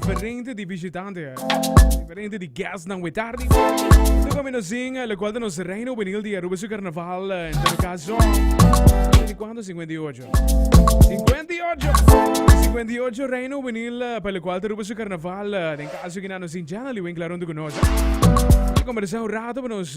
Diferente di visitante, diferente di guestnan we tardi. Tu kami nos zin, lo cual ta nos reina juvenil di Aruba su carnaval, en todo caso. Di cuánto? 58. 58! 58 reina juvenil, pa lo cual ta Aruba su carnaval, den caso ki nos zin Janely Winkler hunto cu nos. Conversa un rato pa nos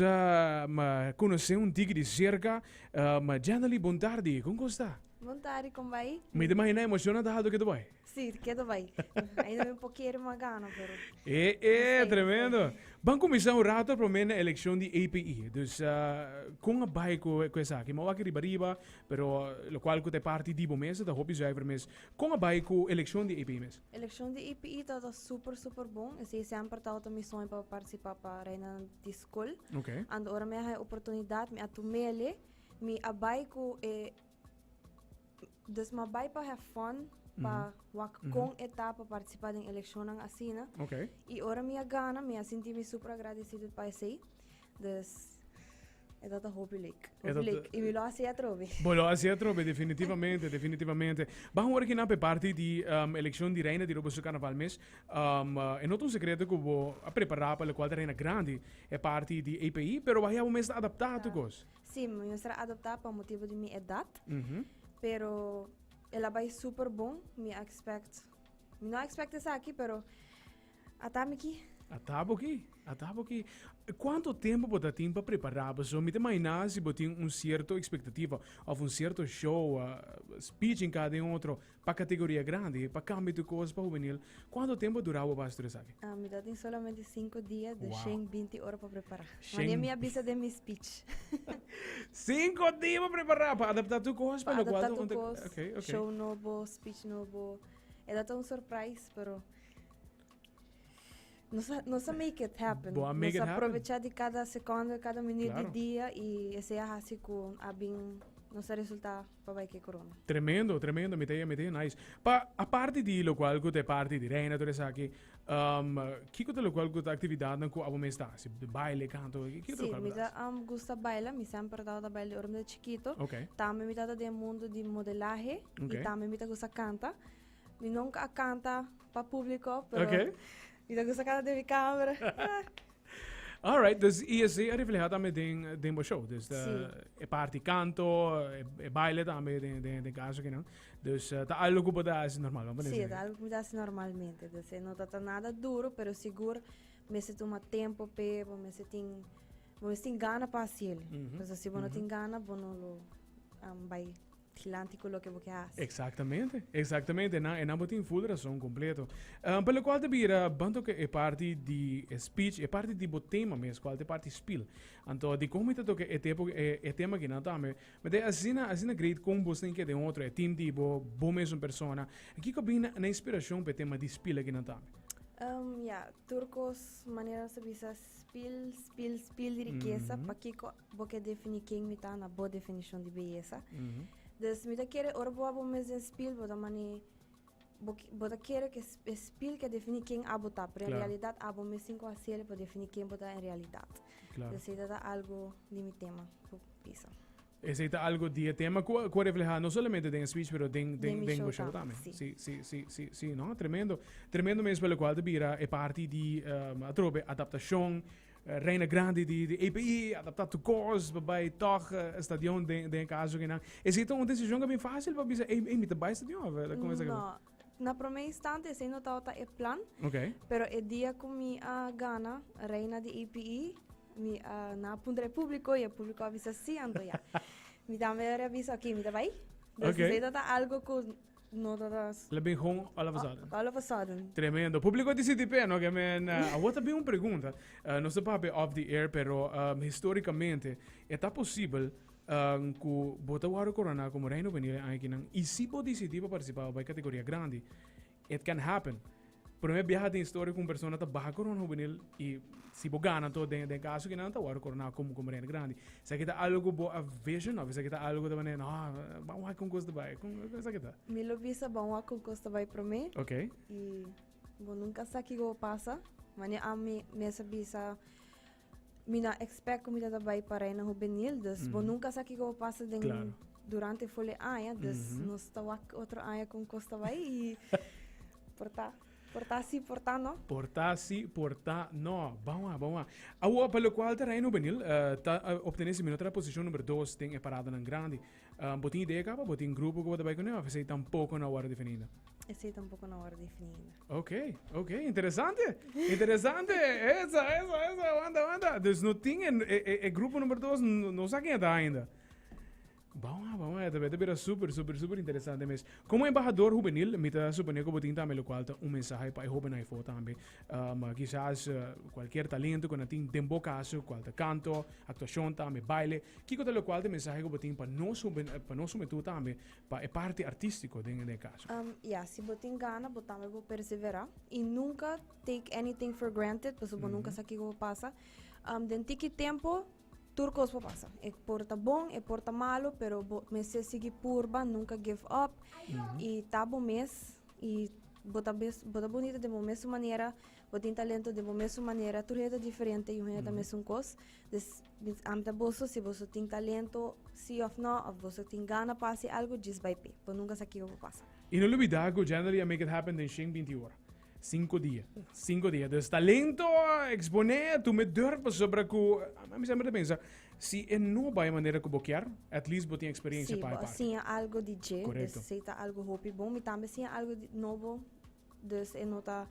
conoce un tiki di cerca. Janely, bon tardi, con sta? Bon tardi, con bai? Mi ta imagina emociona ta alto ke ta bai. Si, ke ta bai. Ainda mi por kere mas gana, pero. E, e, tremendo. Ban cuminsa un rato prome na eleccion di APE. Dus, con a bai cu cu esaki? Mi a wak riba riba, pero locual cu ta e parti di bo mes, ta hopi zuiver mes. Con a bai cu eleccion di APE mes? Eleccion di APE tabata super, super bon. Esey semper tabata mi soño pa participa pa Reina di Scol. Anto ora mi a haya oportunidad, mi a tumele. Mi a bai cu e Dus m'a bai pa have fun, pa wak con e ta pa participa den eleccionnan asina. Y ora mi a gana, mi a sinti mi super agradecido pa esey. Dus e ta ta hopi leuk. Hopi leuk. Y mi lo haci atrobe. Bo lo haci atrobe, definitivamente, definitivamente. Ban hoor aki nan pa e parti di eleccion di Reina di Aruba su Carnaval mes. E no ta un secreto cu bo a prepara pa locual ta Reina Grandi, e parti di API, pero bo a haya bo mes ta adapta tur cos. Sí, mi mester a adoptá pa motibu di mi edat, pero el a bai super bon. Mi a expect, mi no a expect esaki, pero ata mi ki. Ata bo ki, ata bo ki. Kuantu tempu bo ta tin pa prepará? Pasobra mi ta imaginá si bo tin un sierto ekspektativa òf un sierto show, speech en kada den otro, Pa categoria grandi, pa cambia tur cos pa hubenil, cuanto tempo a dura bo pa haci tur esaki? Mi ta tin solamente cinco dia de shen binti ora pa prepara. Mane mi a bisa den mi speech. Cinco dia pa prepara, pa adapta tur cos pa locual. Pa adapta tur cos, show nobo, speech nobo. E ta ta un surprise, pero nos a make it happen. Bo a make it happen. Nos a aprovecha di cada secondo, cada minuut di dia y esey a haci cu a bin, nos a resulta. Pa bai ke corona. Tremendo, tremendo, mi ta mi ta nice. Pa aparte di locual cu ta e parti di reina tur esaki, kico ta locual cu ta actividadnan cu abo mes ta haci? Baile, canto, kico ta Sí, locual mi cu ta ta haci? gusta baila, mi semper tabata baila di ora mi ta chikito. Tambe mi tabata den e mundo di modelahe y tambe mi ta gusta canta. Mi nunca a canta pa publico, pero mi ta gusta canta den mi camera. Alright, dus y esey a refleha tambe den, den bo show. Dus Sí. e parti canto, e, e baile tambe den, den, den caso kinan. Dus ta algo cu bo ta haci normal, vamos Sí, decir. ta algo cu mi ta haci normalmente. Dus e no ta ta nada duro, pero sigur mester tuma tempo p'e, bo mester tin, bo mester tin gana pa haciel. Pasobra si bo no tin gana, bo no lo bai Dilanti cu loke bo ke haci. Exactamente, exactamente. E nan, e nan bo tin full razon completo. Um, pa locual ta bira, ban toca e parti di e speech, e parti di bo tema mes, cual ta e parti spiel. Anto, di con mi ta toca e tepo, e, e tema aki nan tambe, mi ta asina, asina great con bos tin keda den otro, e team di bo, bo mes un persona. Kico bin na, na inspiracion pa e tema di spiel aki nan tambe? Um, ja, tur cos, manera nos ta bisa, spiel, spiel, spiel di rikesa, pakico Bo ke defini ken mi ta na bo definishon di beyesa. Dus mi ta kere ora bo a bo mes den spil bo ta mane bo bo ta kere ke e spil ke defini ken abo ta, pero en realidat abo mes tin ku hasiel pa defini ken bo ta en realidat. Esei ta ta algo di mi tema ku bisa. Esei ta algo di e tema ku ku a refleha no solamente den e speech pero den den den bo show tambe. Si si si si si no tremendo tremendo mes pa lokual ta bira e parti di atrobe adaptashon Reina grandi di di API, adapta tur kos, pa bai tòg stadion den den e kaso kinan. Esei ta un desishon ku a bin fásil pa bisa, ey, ey, mi ta bai stadion òf kon esaki? No, na promé instante esei no tabata e plan. Pero e dia ku mi a gana Reina di API, mi a nan a puntra e públiko i e públiko a bisa sí, anto ya. Mi tambe a bisa, oké, mi ta bai. Dus esei tabata algo ku No ta ta. La bin gewoon all of a sudden. All of a sudden. Tremendo. Publico di CTP, no? Ke men, awor ta bin un pregunta. Nos ta papia off the air, pero historicamente e ta posibel ku bo ta wòrdu koroná komo Reino Juvenil e aña akinan i si bo disidí pa partisipá bai kategoria grandi, it can happen. Prome biaha den historia ku un persona ta baha korona hubenil i si bo gana anto den den kaso kinan ta wòrdu koronado komo komo reina grandi. Esaki ta algo ku bo a vision òf esaki ta algo ku ta manera no ban wak kon kos ta bai kon esaki ta? Mi lo bisa ban wak kon kos ta bai prome. I bo nunka sa kiko bo pasa. Manera ami mes a bisa mi no a expect ku mi ta bai pa reina hubenil dus bo nunka sa kiko bo pasa den durante ful e aña dus nos ta wak otro aña kon kos ta bai i por ta. Por ta si, por ta no. Por ta si, por ta no. Ban wak, ban wak. Awor, pa locual ta Reino Juvenil, ta obtene si mi no ta na posicion number dos den e paradanan grandi. Bo tin idea caba? Bo tin grupo cu bo ta bay cune of esey tampoco no a worde defini ainda? Esey tampoco no a worde defini ainda. Ok, ok, interesante. Interesante. Esa, esa, esa. Aguanta, aguanta. Dus no tin e, e, e grupo number dos, no, no sa ken ta ainda. Bon, bon, ta ta bira super, super, super interesante mes. Como embahador juvenil, mi ta supone ku bo tin tambe lokual ta un mensahe pa e hobennan afó tambe. Um, kisas uh, cualkier talento ku nan tin den bo kaso, kual ta kanto, aktuashon tambe, baile. Kiko ta lokual ta mensahe ku bo tin pa nos hoben, pa nos hubentud tambe, pa e parti artístiko den den e kaso? Um, ya, si bo tin gana, bo tambe bo persevera. I nunca take anything for granted, pasobra bo nunca sa kiko bo pasa. Um, den tiki tempo, Tur kos por pasa. E por ta bon, e por ta malo, pero bo mester sigui purba, nunca give up. Y ta bo mes, y bo ta bes, bo ta bonito den bo mesun manera, bo tin talento den bo mesun manera. Tur hende ta diferente y un hende ta mesun kos. Dus, ami ta boso, si boso tin talento, si of no, of boso tin gana pa hasi algo, djis bai p'e. Bo nunca sa kiko por pasa. Y no lubida cu Jennerly a make it happen den shen binti ora. Cinco dia. Cinco dia. Dus talento, exponé, tuma e durf pasobra cu, ami semper ta pensa, si e no bai manera cu bo kier, at least bo tin experiencia Sí, pa e bo a parti. siña algo di dje, dus Correcto. esey ta algo hopi bon. Mi tambe siña algo di nobo, dus e no ta,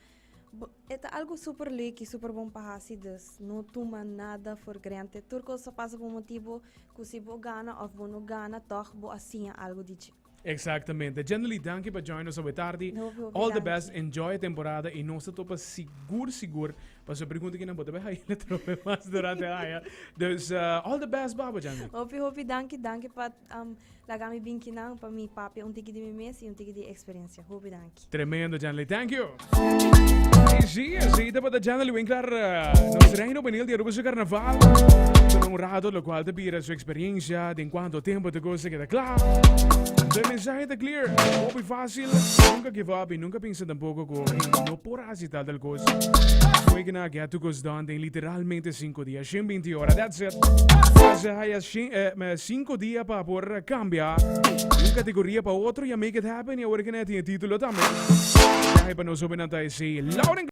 bo, e ta algo super leuk y super bon pa haci, dus no tuma nada for granted. Tur cos ta pasa pa un motibo cu si bo gana of bo no gana, tog bo a siña algo di dje. Exactamente. Jennerly, danki pa join nos awe tardi. Hopi, hopi All the danki. best, enjoy e temporada y nos ta topa sigur sigur. Pasobra pregunta kinan bo ta bay haña trope mas durante aña. Dus all the best babo, Jennerly. Hopi, hopi danki. Danki pa um, laga mi bin kinan pa mi papia un tiki di mi mes y un tiki di experiencia. Hopi danki. Tremendo, Jennerly. Thank you. Y sí, así tabata Jennerly Winkler, nos reino benil di Aruba su carnaval. Tuma un rato, lo cual ta bira su experiencia den cuanto tempo te cosa queda cla. Entonces, el mensaje ta clear, hopi fácil, nunca give up y nunca pensa tampoco cu hey, no por haci tal tal cosa. Fue que na get tu cos done den literalmente 5 dia, 120 hora, that's it. Hace haya 5 dia pa por cambia de un categoría pa otro y a make it happen y ahora que na tiene título tambe. Viaje pa nos hobennan ta esey. Lauren.